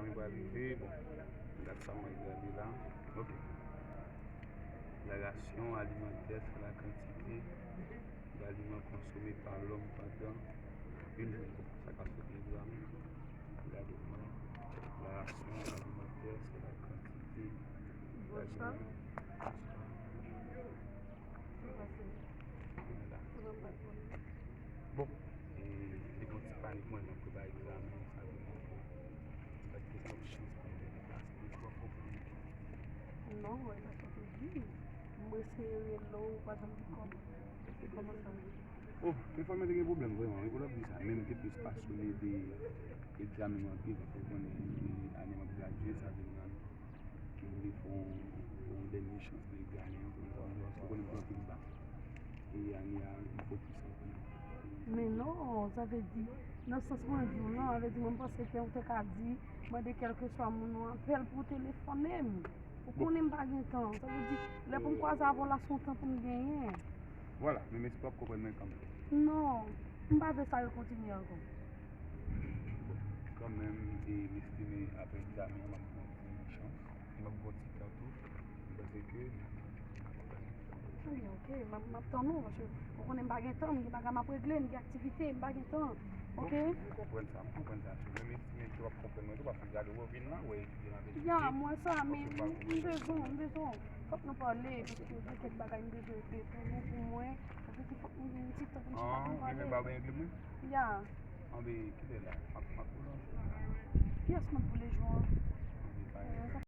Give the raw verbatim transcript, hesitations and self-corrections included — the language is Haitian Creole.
Nou va rive, bon, gad sa mwen gade la. Ok. La ration alimentaire, c'est la quantité d'aliments consommés par l'homme pendant une journée. Bon, sa ka sot egzamen. Gade mwen. La ration alimentaire, c'est la quantité d'aliments. Bon, e, li gon ti panik mwen nan prepare egzamen, sa vle di ke mwen pa t gen twòp chans pou mwen deplase, ou konprann? Non, e pa sa te di. Mwen eseye rele w, ou pa janm kòm. Se kòman sa? Oh, telefòn mwen te gen pwoblèm vrèman, wi, pou l ap di sa. Men m te plis pasyone de egzamen mwen anpil, paske ou konnen, e, ane m ap gradye, sa vle di m vle fè yon, yon dènye chans nan egzamen an pou m fè yon, paske ou konnen m pran anpil bak. E ane a, m fokis anpil. Men non, sa vle di, nan sans mwen di w lan, sa vle di mwen m panse ke ou te ka di, mande kèlkeswa moun ou apèl pou telefone m. Ou konnen m pa gen tan. Sa vle di, lè pou m kwaze avè w la, se yon tan pou m genyen. Vwala, men mesi pou w ap konprann mwen kanmenm. Non, m pa vle sa rekontinye ankò. Bon, kanmenm, e m estime apre egzamen an, m ap pran yon ti chans. E m ap pran ti tan tou. M panse ke m ap tann ou. Wi, ok, m ap, m ap tann ou, paske ou konnen m pa gen tan, m gen bagay m ap regle, m gen aktivite, m pa gen tan. Ok? Bon, m konprann sa, m konprann sa. Men m estime ke w ap konprann mwen tou, paske gade w vin la, w etidye nan vèsite. Ya, m wè sa, men m bezwen, m bezwen. Fòk nou pale, paske gen kèk bagay m bezwen regle pou nou, pou mwen. Sa vle di fòk nou gen yon ti tan pou nou chita pou nou pale. Ah, men men ba w gen regle mwen? Ya. Anben, kite la. M ap, m ap boule yon jou. Kiyès m ap boule jou an? Anben, pa gen.